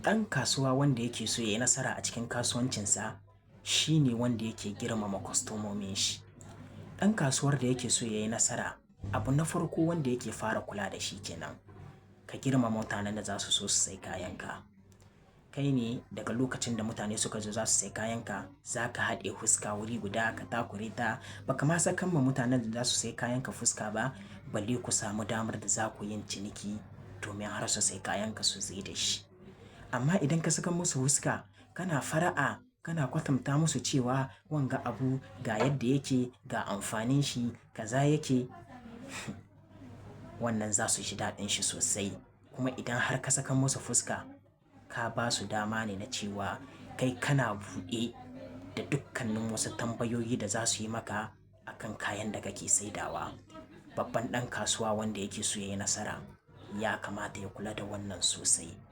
Ɗan kasuwa wanda yake so ya yi nasara a cikin kasuwancinsa shine wanda yake girmama kwastomomin shi. Ɗan kasuwar da yake so ya yi nasara, abu na farko wanda yake fara kula da shi kenan, ka girmama mutanen da za su so su sai kayanka. Kai ne daga lokacin da mutane suka zo za su sai kayanka, za ka haɗe fuska wuri guda ka takure ta, ba ka ma sakan ma mutanen da za su sai kayanka fuska ba, balle ku samu damar da za ku yin ciniki domin har su sai kayanka su zai da shi. Amma idan ka saka musu fuska, kana fara'a, kana kwatanta musu cewa wanga abu ga yadda yake, ga amfanin shi, kaza yake, wannan za su ji daɗin shi sosai. Kuma idan har ka saka musu fuska, ka ba su dama ne na cewa kai kana buɗe da dukkanin wasu tambayoyi da za su yi maka akan kayan da kake saidawa. Babban ɗan kasuwa wanda yake so ya yi nasara ya kamata ya kula da wannan sosai.